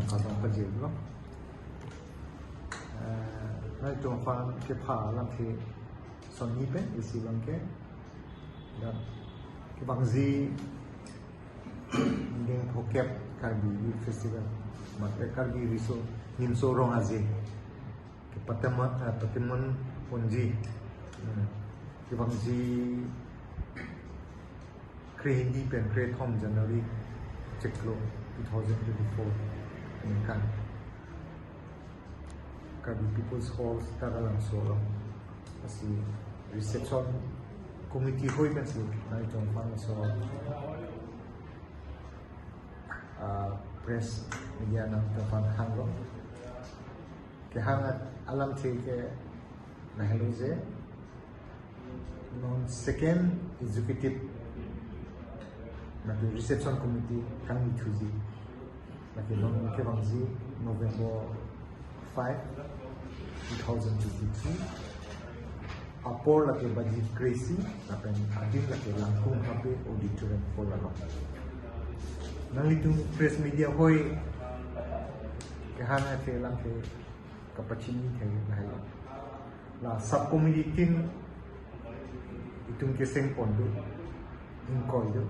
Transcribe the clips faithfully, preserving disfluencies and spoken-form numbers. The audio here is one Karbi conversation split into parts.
Abang pajirlo. Eh, nangtum aphan kepha alamthe sonni pen isi abangke. Dan kevangji ingdeng phokep Karbi Youth Festival, mate Karbi Riso Nimso Rong Aje kepateman, eh, pateman ponji. Hmm. Kevangji krehini pen krethom January chiklo two thousand twenty-four aningkan Karbi People's Hall Taralangso along. Lasi reception committee hoi pensi nangtum aphan laso, ah, press media nangtum aphan hanglo. Kehang alamthe ke lahelo je non second executive, mate reception committee kangni thuji. Mate non kevangji November five, two thousand twenty-three. Apor lake baji kre-isi, lapen adim lake Langkung Habe Auditorium Hall along. Nanglitum press media hoi kehang athe alamthe kapachini thek lahelo. La sub committee tin itum keseng pon do, ingkoi do.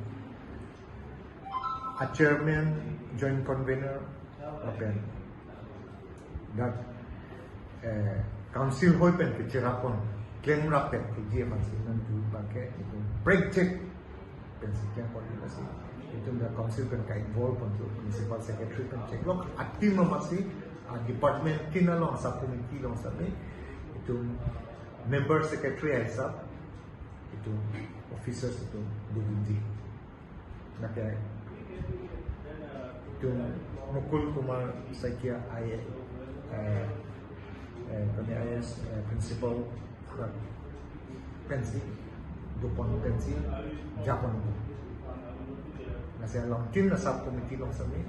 A chairman, joint convener, lapen dak, eh, council hoi pen kecherap pon, klemrap pen keji aphansi nangtum abangke itum prekjak pensi klemponji. Lasi itum dak council pen ka-involve ponji, principal secretary pen cheklok, a team amatsi, ah, department tin along, sub committee along sitame itum member secretary ahisap itum officers itum dodunji. Lake itum Mukul Kumar Saikia I A, eh, eh, kami I A S, eh, principal, eh, pensi, dopon pensi, japon. Lasi along tin la sub committee along sitame,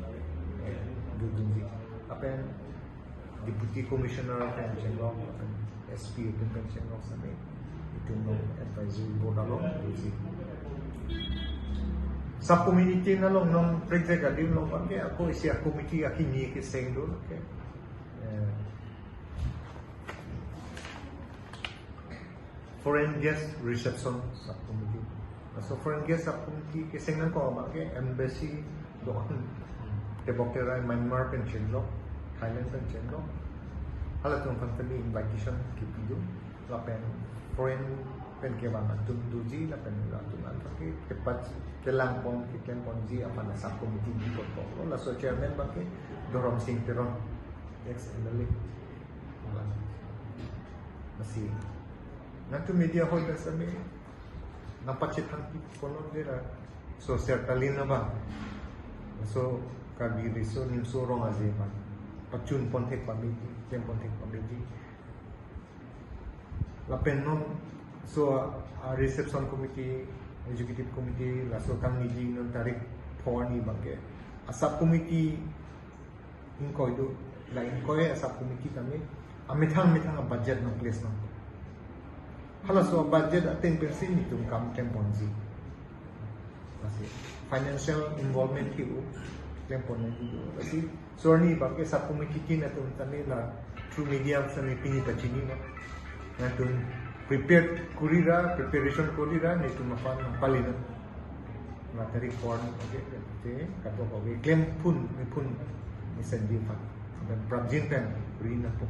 eh, dodunji. Lapen Deputy Commissioner pen chenglok, lapen S P itum pen chenglok sitame itum along advisory board along doji. Sub committee tin along non prekjak adim along abangke ako isi a committee akimi keseng do, okay. Eh, foreign guest reception sub committee. So foreign guest sub committee keseng nangkok abangke embassy do-an, tebok terai Myanmar pen chenglok, Thailand pen chenglok. Halatum aphan kami invitation kipi do. Lapen foreign pen kevang atum doji, lapen latum aphan ke tepat kelang pon, keklem ponji aphan sub committee dipot pon. Laso chairman abangke Dorom Sing Teron, ex M L A. Lasi nangtum media hoi pen sitame nangpachethang pi konon dera, so sertalin abang, so Karbi Riso Nimso Rong Aje abang pachun pon thek pameji, klem pon thek pameji. Lapen non so, ah, reception committee, executive committee, laso kangniji non tarik pho arni abangke a sub committee ingkoi do, la ingkoi a sub committee tame amethang methang a budget nang place nang. Halaso budget ateng pensi netum kam klem ponji. Lasi financial involvement ke-o klem pon nangji do. Lasi so arni abangke sub committee tin atum tame la through media sitame pini pachini na. Nangtum prepare kori ra, preparation kori ra, netum aphan nangpali na. La tarik pho arni, okay, te, katok, okay, klem pon, me pon, me sandi aphan. Dan prapjin pen, ri na po.